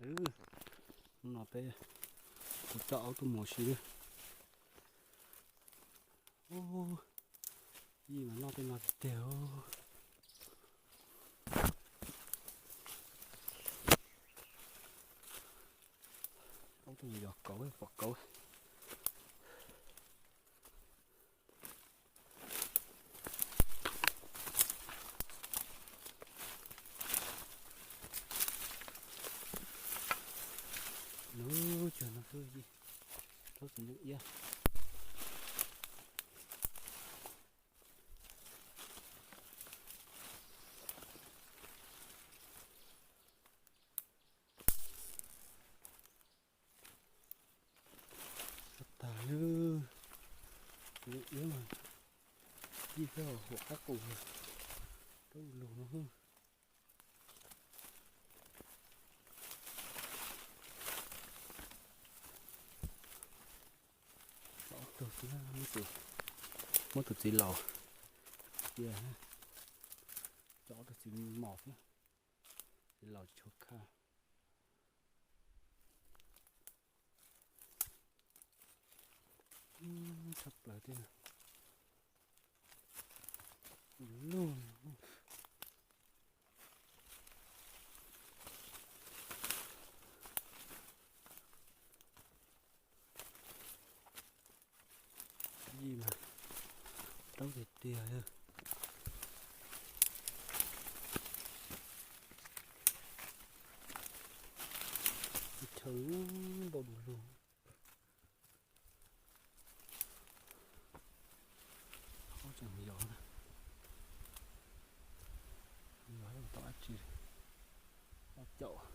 Hnub no peb kuv coj aub tuaj mus si. Yij mas noj tej no tiag tiag. Aub tuaj mus yos kauv, pom kauv. Lub caij no xwb, rhaub txiv ntoo iab. Tag, txiv ntoo iab mas yij thiab huam qab qus rau lug no. Ob tug xwb, muab tus txiv laus cia, coj ob tug txiv mos xwb, txiv laus tsis tshua khaj. Tshaj plaws tiag. Lug. Yij mas rhaub tiag tiag. Chaw npaum du lug. Ob tseem yos, yos tau dab tsi, ob caum.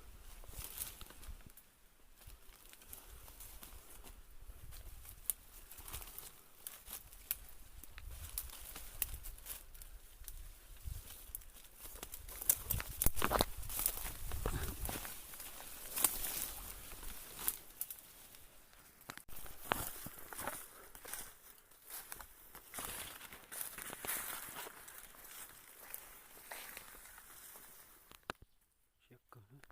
Siab kawg,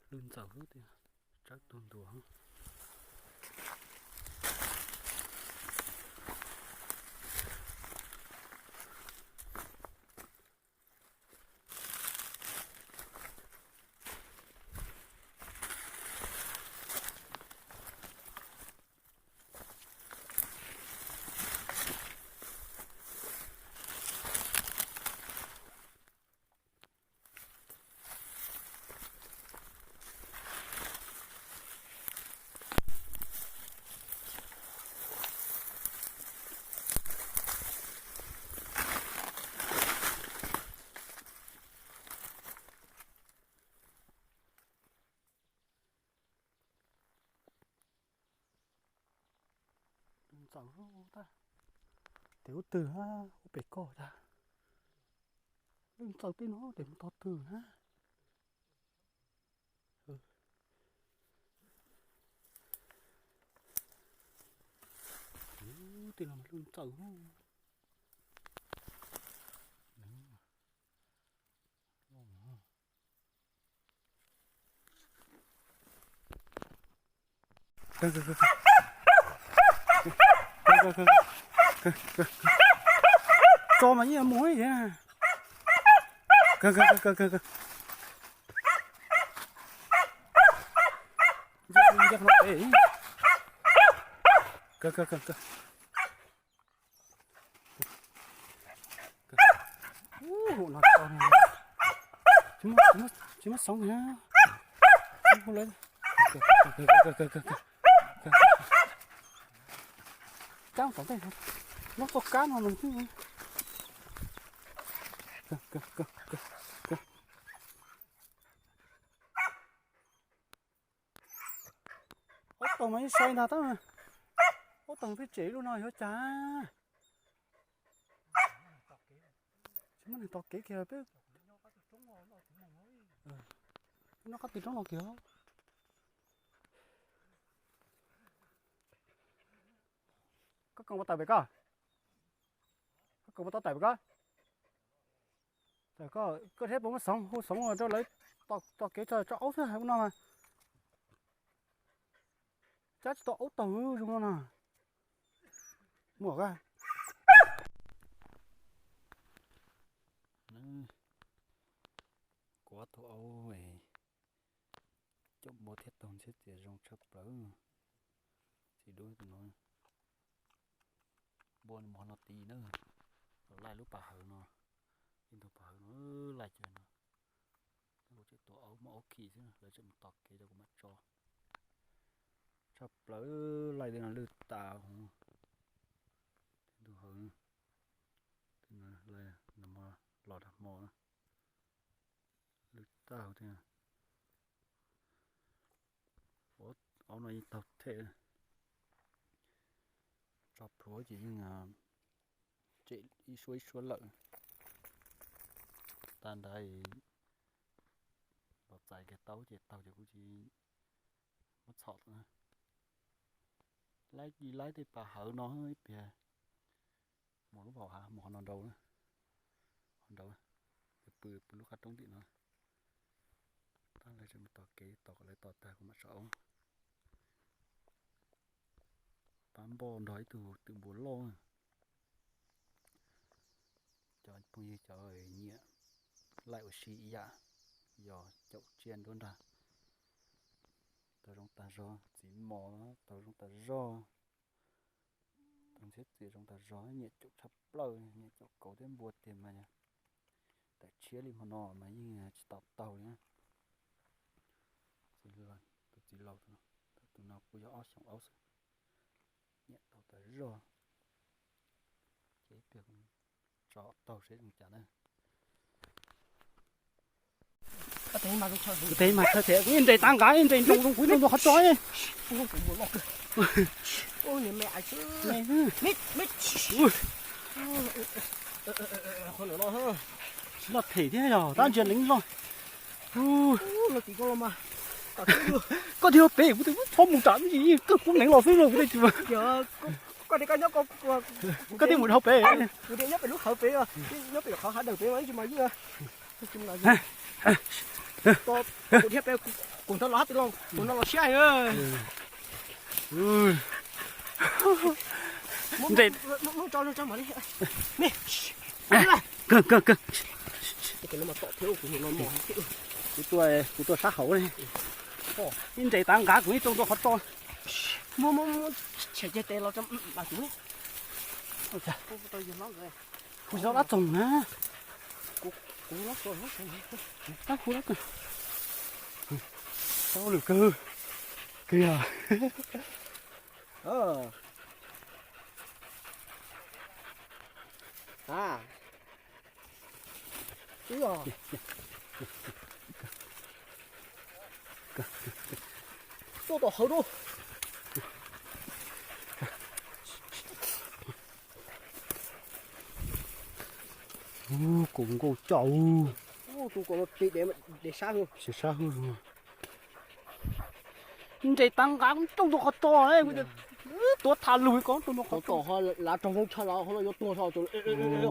lwj ntxaws xwb tiag, tsawb tuag ntua. Lwj ntxaws tag, tes ub twg ub pem koj tag. Lwj ntxaws tej no tes mus tog twg na. Tej no mas lwj ntxaws. Tso mas yeej mus thiab. Tsis muaj xoob na. Cab tom ntej, nyob txoj kab no nws. Ob tog mas yeej sai ntag tab. Ob tog peb tsev lub no yuav cas. Tsis muaj neeg tos kev kiag peb. Nyob qab twg roob no kiag. Koj koom ua tawm pem koj. Koj koom ua tau tawm pem koj. Koj thiab puas muaj xoov, hu xoov rau lawv tos kev tso aub xwb hais ua no mas. Cab tsis tau aub taug zoo no na. Muaj. Kuv ob tug aub caum npua thiab taug ntxhiab txias zoo tshaj plaws. Txiv dub tus no, npua nws mus no tid na, los laij lub pas hawv no, ib ntug pas hawv no, laij kiag no. Kuv tseem tua aub muaj aub khi xwb, lawv tseem mus tos kev rau kuv mam tso. Tshaj plaws, laij tej no lwj tas huv. Tus hawv, tus no los dag hmo, lwj tag huv thiab. Aub no yeej taug them, tso plhuav ces yeej tsem ib suab ib suab lawm. Tag nrad los txais kiag taub ces taug ces kuv tsis muab txhom na. Laib li laib tej pas hawv no ib pliag mus lub vauv hav mus qhov no nraud, qhov nraud, pw pw lub qab roob tim no. Tab lawv tseem mus tos kev tos kom lawv tos tag kuv mam tso aub. Pab npoj nrog ib tug twm npua loj. Cov phooj ywg cov nyiam laij ua si ib yam, yog caum tsiaj nruab nrag, tau zoo tag zog, txiv mos tau zoo tag zog, tau ntxhiab txias zoo tag zog, nyiam caum tshaj plaws, nyiam caum kauv thiab npua tiag mas yog tawm tshiab li hmo no mas yeej tsis tau taug li. Tus txiv laus, tus no kuj yog ob xyoos aub xwb, nyiam taug tas zog. Ces ib pliag tso taug seb zoo cas na. Kuv tes mas tshawj thiab kuv yeej nres tav nqav yeej nres nroo zoo kuv yeej nroo qhov tso. Loj them thiab yog tab ntsia leev loj. Koj thiaj pem kuv tes txhob mus tsam me ntsis kawg kuv leev los xwb los kuv tes tsis. Koj thiaj mus dhau pem, kuv tes nyob pem lub hawv pem, nyob pem qhov hav dawm pem mas ib ntsis mas yeej. Kuv thiab pem, kuv ntawd los hab tis los, kuv no los siab. Nres, kawg kawg kawg. Kuv tuaj, kuv tuaj sab hauv ne. Ib nres tav nqav kuv ib too rau qhov tso. Muab, muab, muab tshem ceg tes los rau kuv. Kuv zov dab txoog na. Kuv, kuv zov dab txoog. Tab kuv dab txoog. Tau lwm kawg. Kiag. Tuaj tom hawv rau. Kuv nkauj coj. Tus ko no de sab, sab hwj. Nres tav nqav kuv coj tus qhov tso, tuav tha lug ko tus no qhov tso. Lav raug zoo tshaj los ho yuav tuag so.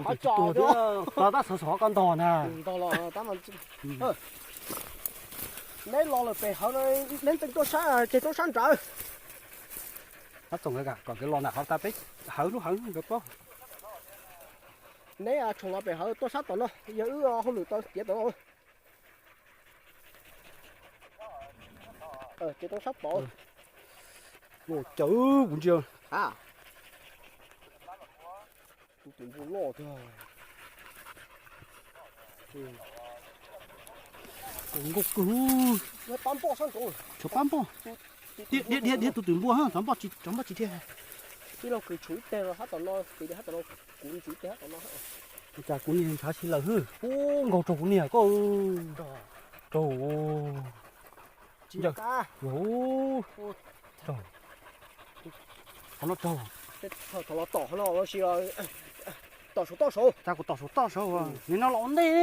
Qhov tso, tab xov xov koj ntog na. Ntog los tab. Neb los lawm pem hawv, neb ntxeev tuaj sab, ces tuaj sab nrad. Tab txoom kom nkawd los nram hauv tas peb hawv lub hawv nkawd paub. Neb tshoom los pem hawv tuaj sab tom no, yog wb hauj lwm tau tiav tom no. Ces tau sab tod. Caw kuv ntsia. Tus twm npua loj tiag. Nkauj kawg. Tshuav pab npoj. Dhia dhia dhia tus twm npua, tsov npoj tsis dhia. Tij laug kws tshuav ib teg hab tom no, kws hab tom no, kuv tshuav ib teg hab tom no. Cas kuv niag ntshav si lawm hwj, ub nkaug raug kuv niag koj. Raug. Raug. Qhov no raug. Thaum los tom qhov no los sis tom saum toj saud. Cas kuv tom saum toj saud, nim no los ua ntej ne.